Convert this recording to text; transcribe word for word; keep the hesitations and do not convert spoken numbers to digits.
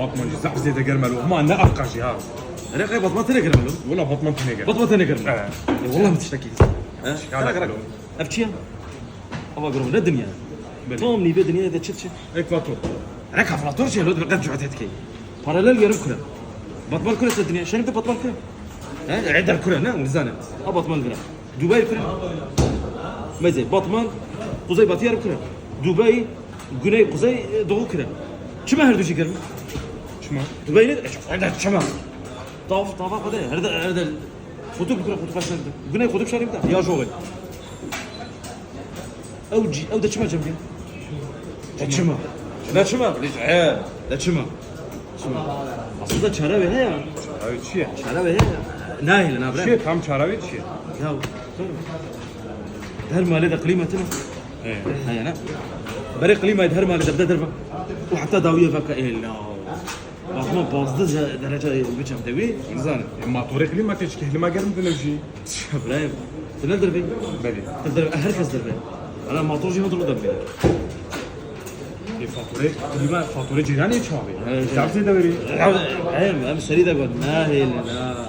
Batman jî zaf zêde germ e lo. Hema ne ev qas jî ha. Erê qey Batman tenê germ e lo. Wela Batman tenê germ. Batman tenê germ e. He. E, wela min tiştekî. He? Şikayet Gerek, gerek. Lo. Ev çi ye? Ava germ ne dinya. Belê. Tam nîvê dinyayê de çi çi? Ekvator. Erê ekvator çi ye lo? Dibe qet cuhet dikey. Paralel yarım küre. Batman küre se dinya. Şenî de Batman küre. He? E, der küre ne? Nizane. Ha Batman küre. Dubai küre. Meze. Batman kuzey batı yarım küre. Dubai güney kuzey, e, doğu küre. Çima her du jî germ? Çima? Dubai ne? E, her der çima. Taf, tafa kode. Her der, her der. Kutup küre, kutup aşağı. Güney kutup şerî de. Ya jolay. Ew cî, ew de çima cem bî? De çima? De çima? He, de çima? Çima? Aslında çare ve heye. Ew çi ye? Çare ve heye. Nahêlin ha bira. Çi ye? Tam çare ve çi ye? Ya, her malê de klîma tine. He. Heye ne? Berê klîmayê de her malê de bide derve. Û heta dawiye veke êla. Batman pazdeh derece biçem de wî. Nizane. E, motorê klîma tê çi ke klîma germ dine jî. Ibrahim, tu ne dervê? Belê. Tu dervê, her kes dervê. Ana motor jî ne dolu dervê. E, faturê, klîma, faturê cîranê çawa be? Evet, Çawa evet. Zêde verî? Ya, em, em serî de got. Nahêlin, na.